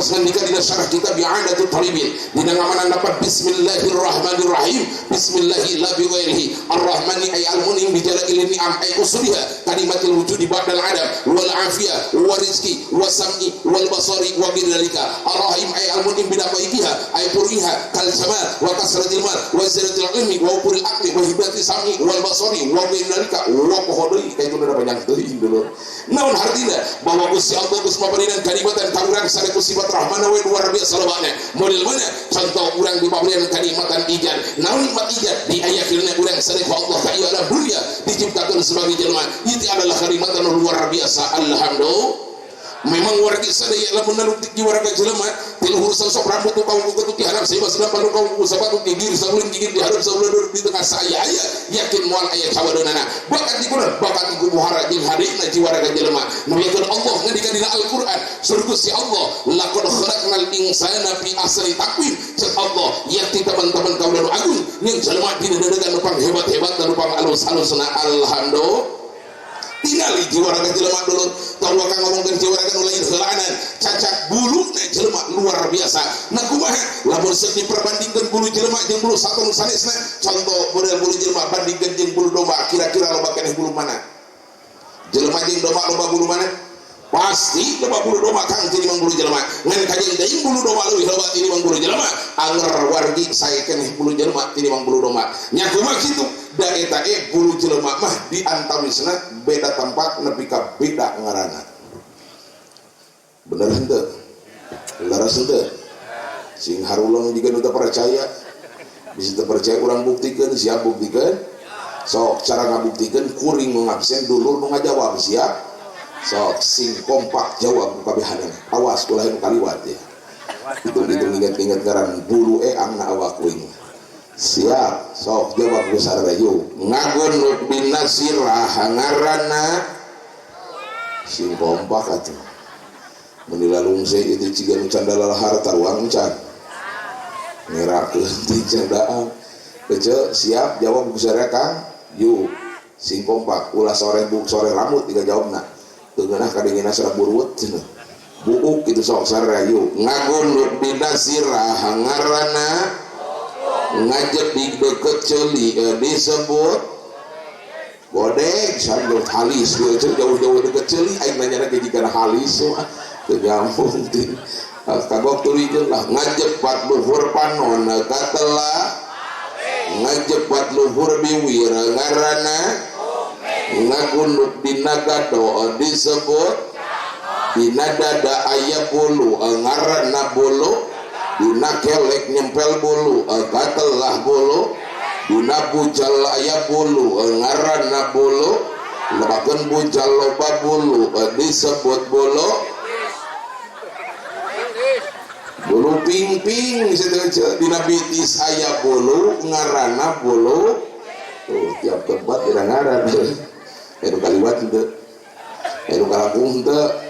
Ngendika dina syarah kitab I'anatul Talibin dina ngamanan dapat bismillahirrahmanirrahim, bismillahi la bi ghairihi, arrahmani ay al-munim bi jalail ni'am ay usuliha kalimatil wujudi ba'dal adam wal afiyah wa rizqi wa sam'i wal basari wa ghairi dzalika, arrahim ay al-munim bi daqaiqiha ay puriha kal jamal wa kasratil mal wa ziyadatil ilmi wa upuril aqli wa hibati sam'i wal basari wa ghairi dzalika wa poho deui ka itu udah panjang teuing dulur. Naon hartina bahwa Gusti Allah geus maparinan kanikmatan ka urang sareku sifat rahmana we luar biasa lobana. Model mana contoh urang dipaberian kanikmatan ijan? Naon nikmat ijan? Diayakeun urang sareku Allah ka ieu alam dunia, diciptakeun sebagai jelema, itu adalah kanikmatan luar biasa. Alhamdulillah. Memang warga sadaya lamun naluktik di warga jelema ti luhur sosok rambut tu kaum kutu di harap saya sedang palu kaum sepatu gigir saulin gigir di harap saulin di tengah saya aya yakin moal aya cawadonana bakat di kuna bakat di muhara jeung hadina ji warga jelema. Nuyakeun Allah ngandika dina Al-Qur'an, surga si Allah, laqad khalaqnal insana fi ahsani taqwim. Cek Allah, yakti teman-teman kaula nu agung yang jelema dina dedegan nu pang hebat-hebat dan nu pang alus-alusna. Alhamdulillah. Tingali jiwa raga jelema dulur, tong waka ngomongkeun jiwa raga nu lain heulaanan, cacak bulu na jelema luar biasa. Nah, kumaha lamun seuk diperbandingkeun bulu jelema jeung bulu sato nu sanesna? Contoh model bulu jelema bandingkeun jeung bulu domba, kira-kira loba keneh bulu mana? Jelema jeung domba loba bulu mana? Pasti loba bulu domba, Kang, tinimbang bulu jelema. Ngan kajeun deui bulu domba leuwih loba tinimbang bulu jelema. Anger wargi sae keneh bulu jelema tinimbang bulu domba nya. Kumaha kitu? Da eta e bulu jelema mah di antawisna beda tempat nepi ka beda ngaranna. Bener henteu? Leres henteu? Sing haruleng jiga nu teu percaya. Bisa teu percaya, urang buktikeun. Siap buktikeun? Sok, cara ngabuktikeun, kuring nu ngabsen, dulur nu ngajawab. Siap? Sok, sing kompak jawab ku kabehanana. Awas ulah nu kaliwat ya. Hitung-hitung, ingat-ingat ngaran bulu eang na awak kuring. Siap? Sok, jawab ku sararea yuk. Ngagunduk dina sirah ngaranna? Sing kompak atuh. Mun dilalungse itu ciga nu can dalalahar taruang can ngerakeun ti can. Kece, siap jawab ku sararea, Kang? Yuk, sing kompak, ulah sore buk sore rambut tiga jawabna teu ngeunah kadinginna sareng buruwet cenah buuk gitu. Sok, sararea yuk. Ngagunduk dina sirah ngaranna? Ngajep di deket ceuli disebut godeg sambil halis. Jauh-jauh deket ceuli, aing nanya lagi jika halis mah teu nyambung ti kagok tuluykeun lah. Ngajepat luhur panon katela? Ngajepat luhur biwir ngaranna? Ngagunduk dina gado disebut? Dina dada aya bulu ngaranna bulu? Dina kelek nyempel bulu katelah bulu? Dina bujal aya bulu ngaranna bulu? Lebakeun bujal loba bulu disebut bulu? Bulu ping-ping. Dina bitis aya bulu ngaranna bulu? Tuh, tiap tempat beda ngaran. Anu kaliwat henteu? Anu kalangkung henteu?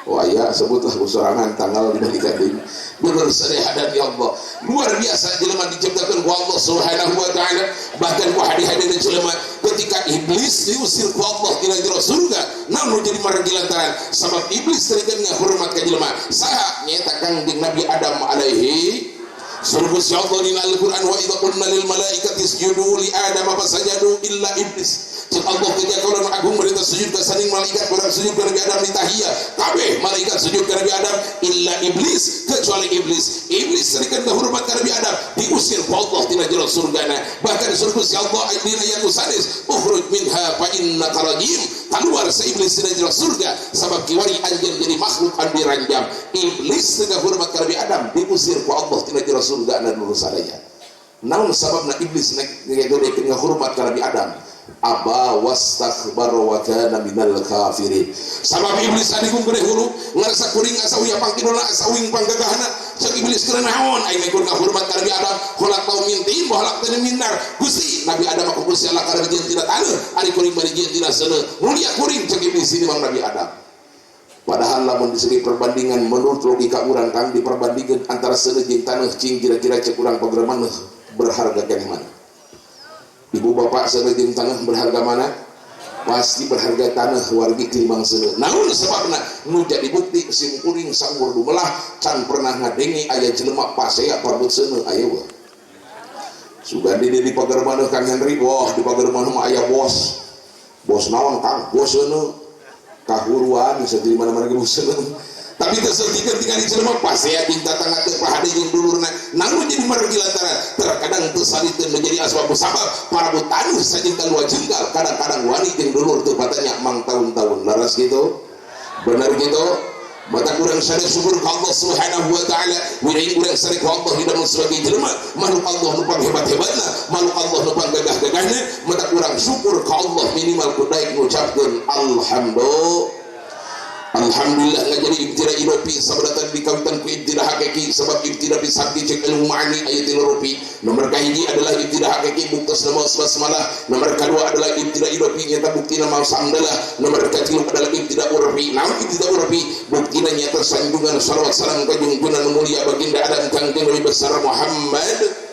Oh, aya, sebutlah sorangan tanggal dibalikan deui. Bener sadaya ya Allah. Luar biasa jelema diciptakan ku Allah Subhanahu wa taala. Bahkan ku hadi-hadina jelema, ketika iblis diusir ku Allah tina jero surga, naon jadi margi lantaran sabab iblis tadi ngahormat ka jelema saha? Nyaeta Kangjeng Nabi Adam alaihi. Surga si Allah dina Al-Quran, wa idza qulna lil malaikati isjudu li Adam fasajadu illa iblis. Cek Allah, ketika kaulan agung mereka sujud ke saning malaikat, orang sujud ke Nabi Adam ditahiyah, kabeh malaikat sujud ke Nabi Adam illa iblis, kecuali iblis. Ibis terikan kehormat ke Nabi Adam, diusir ku Allah tina jero surgana. Bahkan surga si Allah dina ayat sanes, ukhruj minha fa innaka rajim, keluar sa iblis tina jero surga sabab kiwari anjeun jadi makhluk anu diranjam. Iblis teu hormat ke Nabi Adam, diusir ku Allah tina jero surga dan lurus sadaya. Naon sababna iblis nek ngahormat ka Nabi Adam? Aba wastakbara wa kana minal kafirin. Sabab iblis adigung gede hulu, ngarasa kuring asa uya pangkidona asa uing panggagahana. Cek iblis, keur naon aing nek ngahormat ka Nabi Adam? Khalaqtahu min tin wa khalaqtani min nar. Gusti, Nabi Adam aku Gusti Allah kana dijieun tina taneuh, ari kuring mah dijieun tina seuneu, mulia kuring, cek iblis ini bang Nabi Adam. Padahal lamun di segi perbandingan menurut logika urang, Kang, diperbandingkan antara seuneu jeung taneuh, cing kira-kira cek urang pagraman berharga keneh mana? Ibu bapak, seuneu jeung taneuh berharga mana? Pasti berharga tanah wargi tinimbang seuneu. Naon sebabna? Nu jadi bukti sim kuring saumur dumelah can pernah ngadenge aya jelema pasea parbut seuneu aya we. Sugan di pagar maneh Kang Henry, wah di pagar maneh mah aya bos. Bos naon Kang? Bos seuneu. Kahuruan bisa di mana-mana ge bos seuneu. Tapi teu saeutik tinggal di jelema pasea jeung tatangga teu pahade jeung dulurna. Naon jadi margi lantaran terkadang teu saliteun menjadi asbab sabab parabut taneuh sajengkal dua jengkal, kadang-kadang wani jeung dulur teu patanya mang tahun-tahun. Laras gitu? Benar gitu? Mata kurang sadar syukur ka Allah Subhanahu wa taala, wilayah urang sadar ka Allah di dalam sebagai jelema, makhluk Allah nu pang hebat-hebatna, makhluk Allah nu pang gagah-gagahna, mata kurang syukur ka Allah minimal ku daek ngucapkeun alhamdulillah. Alhamdulillah ngajadi ibtida idopi sabadatan dikawitan ku ibtida hakiki sebab ibtida bisabdi cek ilmu ma'ani ayat rupi. Nomor kahiji adalah ibtida hakiki buktos nama basmalah. Nomor kedua adalah ibtida idopi nyata bukti nama samdalah. Nomor katilu adalah ibtida urfi. Naon ibtida urfi? Buktina nyata sanjungan salawat salam ka junjungan mulia baginda Adam Kangjeng Nabi besar Muhammad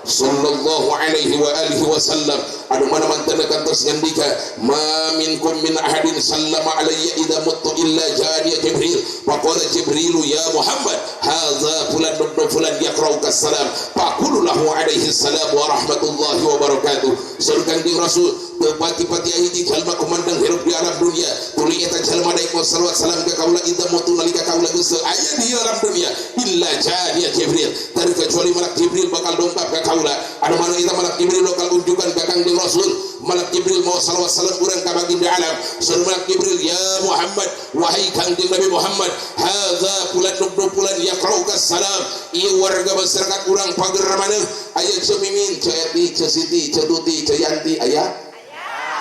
sallallahu alaihi wa alihi wasallam. Anu mana mantana kantos ngandika ma minkum min ahadin sallama alayya idza muttu illa jani Jibril faqala Jibril ya Muhammad hadza fulan ibn fulan yaqra'uka salam faqulu lahu alaihi salam wa rahmatullahi wa barakatuh. Saur Kangjeng Rasul teu pati-pati hiji jalma kumandang hirup di alam dunia tuluy eta jalma daek salawat salam ka kaula idza muttu nalika kaula geus aya di alam dunia illa jani Jibril terkecuali malak Jibril bakal dongkap ka kaula. Anu mana eta malak Jibril bakal unjukan ka Kangjeng Rasul. Malak Jibril mau salawat salam urang ka baginda alam. Saur malak Jibril ya Muhammad wahai Kangjeng Nabi Muhammad hadza fulan ibnu fulan yaqra'uka salam ieu warga masyarakat urang pager maneh aya Ceu Mimin, Ceu Eti, Ceu Siti, Ceu Tuti, Ceu Yanti aya,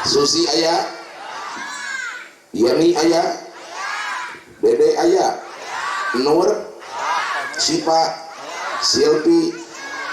Susi aya, Yani aya, Dede aya, Nur, Sipa, Silpi,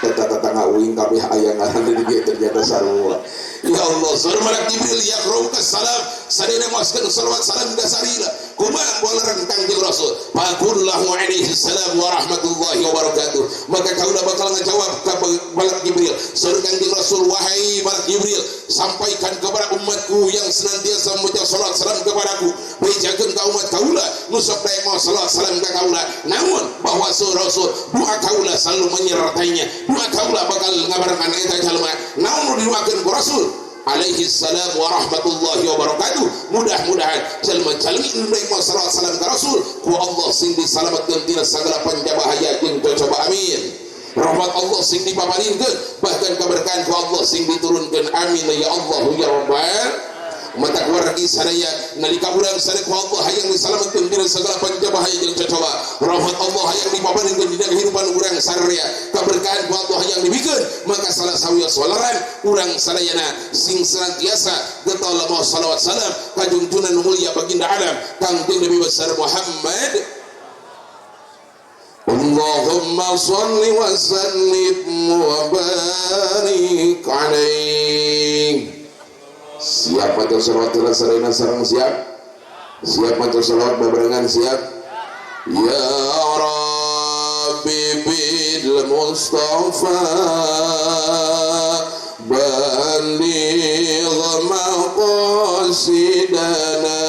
tetangga uing kabeh aya ngaran di dieu ternyata sarua. Ya Allah, saur malak Jibril yaqra'uka salam sadena maoskeun salawat salam dasarila kumaha bolereng Kangjeng Rasul faqullahu alaihi salam wa rahmatullahi wa barakatuh. Maka kaula bakal ngajawab ka malak Jibril. Saur Kangjeng Rasul wahai malak Jibril sampaikan kepada umatku yang senantiasa membaca salat salam kepadaku, bejakeun ka umat kaula nu sok daek maos salat salam ka kaula, namun bahwa Rasul doa kaula selalu menyertainya, doa kaula bakal ngabarengan eta jalma. Naon nu didoakeun ku Rasul alaihi salam wa rahmatullahi wa barakatuh. Mudah-mudahan jalma-jalmi nu daek maos salat salam ka Rasul ku Allah sing disalametkeun tina sagala panjabahaya jeung cocoba, amin. Rahmat Allah sing dipaparinkeun bahkan keberkahan ku Allah sing diturunkeun, amin ya Allah ya rabbal. Mata wargi sadaya nalika urang sadaya ku Allah hayang disalametkeun dina segala panjabahaya jeung cocoba, rahmat Allah hayang dipaparinkeun dina kehidupan urang sararea, keberkahan ku Allah hayang dibikeun, maka salah sawios waleran urang sadayana sing senantiasa getol maos salawat salam ka junjunan mulia baginda alam Kangjeng Nabi besar Muhammad. Allahumma salli wa sallim wa barik alaih. Siap atau salawat sarena sareng siap? Siap atau salawat babarengan siap? Ya Rabbi bil Mustafa baligh maqasidana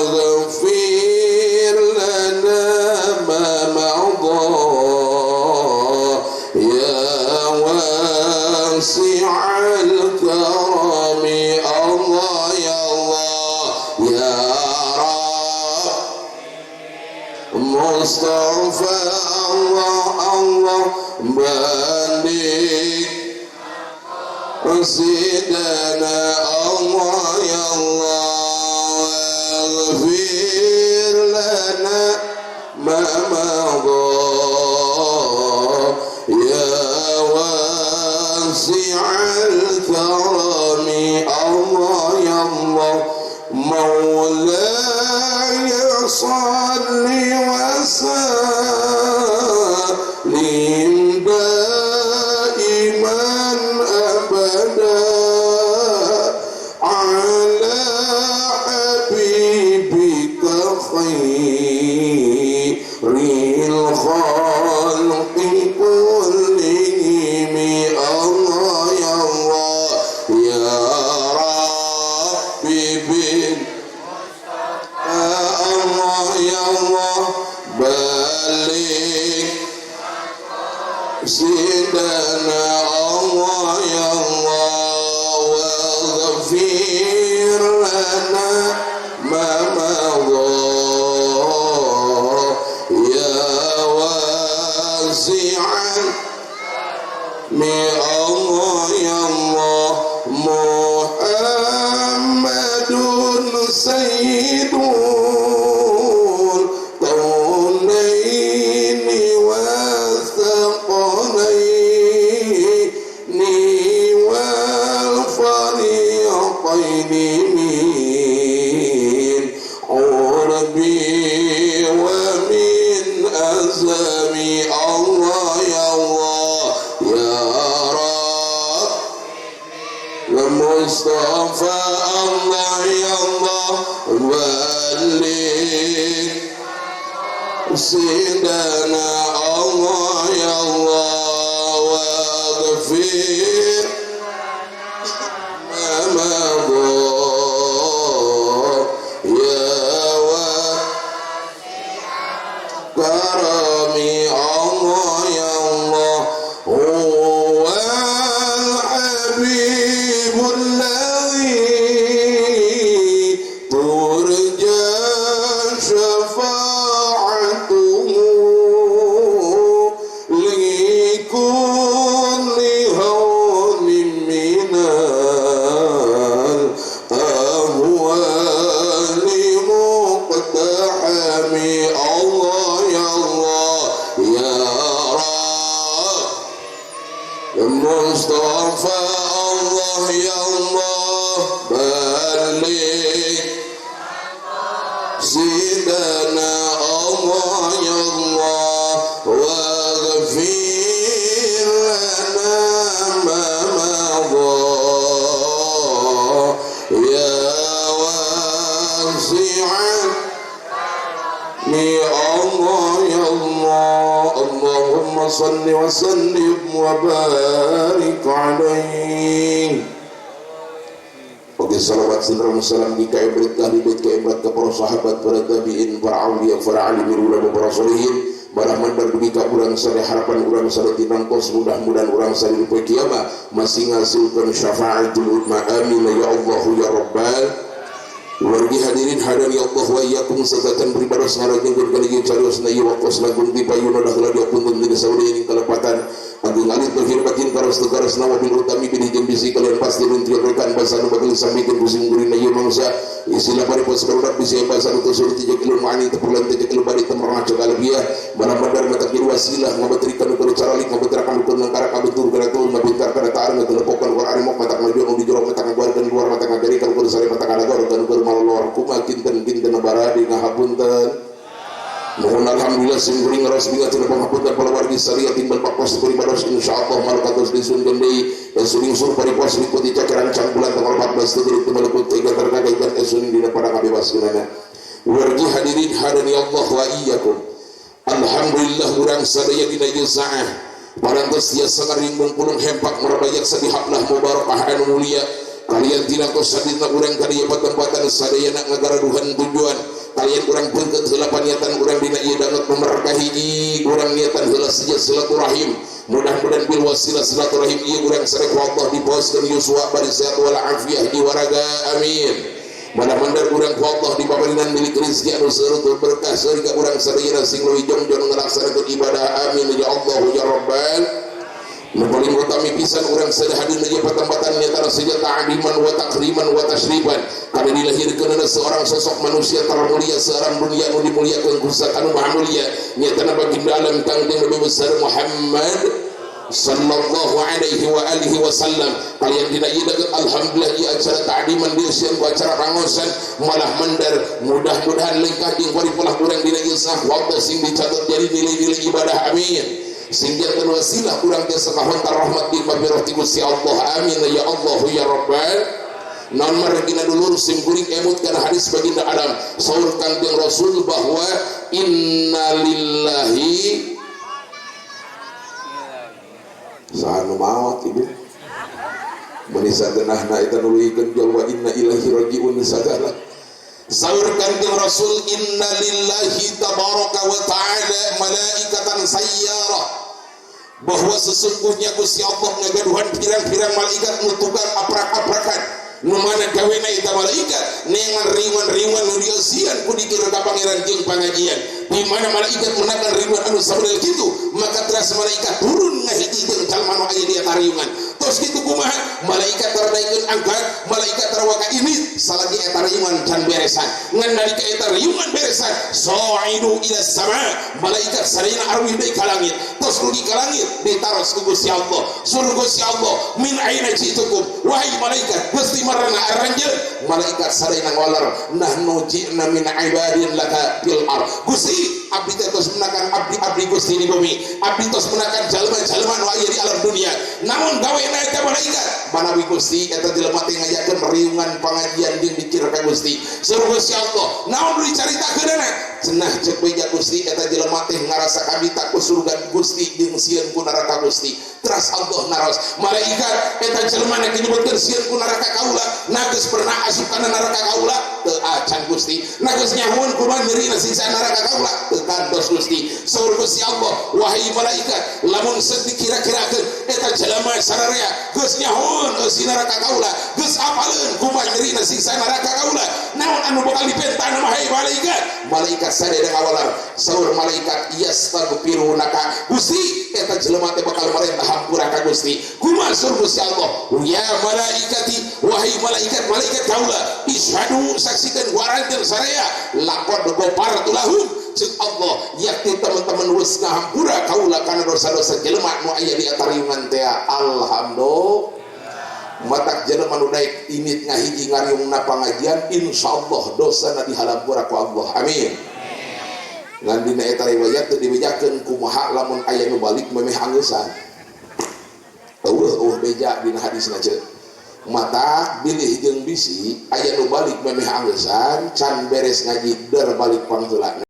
waghfir lana ma madha ya wasi'al karami. Allah ya Allah ya Rabb Mustafa Allah Allah baligh sidana Allah ya Allah waghfir lana ma madha ya wasi'al karami. Allah ya Allah Maulaya salli wa sallim daiman abada ala habibika khairil khalqi kullihim. Allah ya Allah ya Sayyidina Allah ya Allah waghfir lana ma madha ya wasi'al mi Allah ya Allah Muhammadun sayyidul kaunaini wathaqalaini wal fariqaini min urbi wa min azami Allah ya Allah ya Rabb Mustafa Allah ya Allah balik Sayyidina Allah ya Allah waghfir ma madha ya wa karami Allah ya Allah huwa al-habib alladhi turja syafa'atuhu likulli hawlin minal ahwali muqtahami Allah ya Allah ya Rabb Mustafa Allah ya Allah balik Sayyidina Allah ya Allah waghfir lana ma madha ya wasi'al ya Allah ya Allah Allahumma salli wa sallim wa barik alaihi. Oke, salawat salam salam di kaibrat ahli bait kaibrat ke para sahabat, para tabi'in, para awliya, para alimin, ulama, para solehin, para mandar dugi ka urang sare harapan urang sare tinangkos mudah-mudahan urang sare di poe kiamat masih ngasilkeun syafaatul utma amin ya Allah ya Rabbal. Wargi hadirin hadani Allah wa iyyakum sadatan beribadah ngarajengkeun kali ieu carios na ieu waktos lagung di payuna dahlah dia punten dina saudi ing kalepatan agung alit berkhir batin karos tegaras nawa bil utami bilih jeung bisi kalian pasti runtri rekan basa nu bakal samikeun ku simkuring ieu mangsa istilah paripos barudak bisi basa nu tusur tiga kilo mani teu perlu tiga kilo bari teu merah cakalabiah barang badar mata kieu wasilah ngabetrikan ku caralik ngabetrakan ku nangkara kabetur kana turun ngabintar kana taar ngatelepokkan ku arimok mata majuan nu di jero mata ngaguarkeun luar mata ngagarikan ku sare mata ngadagor kan ku malolor kuma kinten-kinten baradi ngahapunten. Mohon alhamdulillah sim kuring ngaros binga tina pangapunten para wargi saria timbal pakos beribadah insyaallah malakatus disun deui esuning sur paripos mikuti cakerancang bulan tanggal 14 deui malakut tiga terkaitan esuning dina padang bebas gunana. Wargi hadirin hadani Allah wa iyyakum. Alhamdulillah urang sadaya dina ieu saah parantos tiasa ngaringgung pulung hempak marabayak sadihaplah mubarakah anu mulia kalian tina tos sadina urang ka dieu patempatan sadayana ngagaraduhan tujuan kalian urang peukeut heula paniatan urang dina ieu danget memerkahi urang niatan heula seja silaturahim mudah-mudahan bil wasilah silaturahim ieu urang sareng Allah diposkeun yuswa bari sehat wal afiah diwaraga amin. Mana-mana urang ku Allah dipaparinan milik rezeki anu seueur berkah sehingga urang sadayana sing leuwih jongjon ngalaksanakeun ibadah amin ya Allah ya Rabbal. Nu paling utami pisan urang sadaya hadir di patempatan nyata seja ta'liman wa takriman wa tashrifan karena dilahirkeun seorang sosok manusia termulia seorang dunia nu dimuliakeun ku zat anu maha mulia nyatana baginda alam kangjeng Nabi besar Muhammad sallallahu alaihi wa alihi wasallam. Kalian dina ieu daget alhamdulillah ieu acara ta'liman dieusian ku acara pangosan malah mendar mudah-mudahan lengkah jeung paripolah urang dina ieu sah waktu sing dicatat jadi nilai-nilai ibadah amin. Sehingga wasilah urang tiasa kahontar rahmat di pabirah ti Gusti Allah amin ya Allah ya Rabbal. Non margina dulur sim kuring emut kana hadis baginda Adam saur Kangjeng Rasul bahwa innalillahi saha nu maot ibu menisa genahna eta nuluykeun jol wa inna ilaihi rajiun sagala. Saur Kangjeng Rasul innalillahi tabaraka wa ta'ala malaikatan sayyarah Bahwa sesungguhnya Gusti Allah ngagaduhan pirang-pirang malaikat nu tukang aprak-aprakan, nu mana gawena eta malaikat neangan riungan-riungan nu dieusian ku dikir ka Pangeran jeung pangajian. Di mana malaikat menakan riungan anu samodel kitu, maka teras malaikat turun ngahiji jeung jalma nu aya di eta riungan. Tos kitu kumaha? Malaikat tardaikeun angkat, malaikat tarawaka ini salagi eta riungan can beresan. Ngan nalika eta riungan beresan, sa'idu ila sama, malaikat sadayana arwih deui ka langit. Tos dugi ka langit, ditaros ku Gusti Allah. Suruh Gusti Allah, min aina ji'tukum, wahai malaikat, Gusti marana aranjeun? Malaikat sadayana ngawaler, nahnu ji'na min ibadin laka fil ard. Gusti, abdi teh tos menakan abdi-abdi Gusti di bumi, abdi tos menakan jalma-jalma nu aya di alam dunia. Namun gawena eta malaikat? Manawi Gusti, eta jelema teh ngayakeun riungan pangajian jeung dikir ka Gusti. Suruh Gusti Allah, naon nu dicaritakeunana? Cenah cek beja Gusti, eta jelema teh ngarasa kabita ku surga Gusti jeung sieun ku neraka Gusti. Teras Allah naros, malaikat, eta jelema nu nyebutkeun sieun ku neraka kaula, nah geus pernah asup kana neraka kaula? Teu acan, Gusti. Nah, geus nyahoeun kumaha nyerina siksa neraka kaula? Teu kantos, Gusti. Saur Gusti Allah, wahai malaikat, lamun seuk dikira-kirakeun eta jelema sararea geus nyahoeun eusi neraka kaula, geus apaleun kumaha nyerina siksa neraka kaula, naon anu bakal dipentana, wahai malaikat? Malaikat sadaya ngawaler. Saur malaikat, yastaghfirunaka, Gusti, eta jelema teh bakal marentah hampura ka Gusti. Kumaha? Saur Gusti Allah, ya malaikati, wahai malaikat malaikat kaula, isyhadu, saksikan waranjeun saraya, laqad ghafartu lahum. Cek Allah, yakti teman-teman wis ngahampura kaula kana dosa-dosa jelema nu aya di eta riungan teh. Alhamdulillah. Matak jelema nu daek init ngahiji ngariungna pangajian, insyaallah dosana dihampura ku Allah. Amin. Ngan dina eta riwayat teu dibejakeun kumaha lamun aya nu balik memeh anggeusan. Eueuh, eueuh beja dina hadisna ceuk. Mata bilih jeung bisi aya nu balik memeh anggeusan, can beres ngaji der balik pangheulana.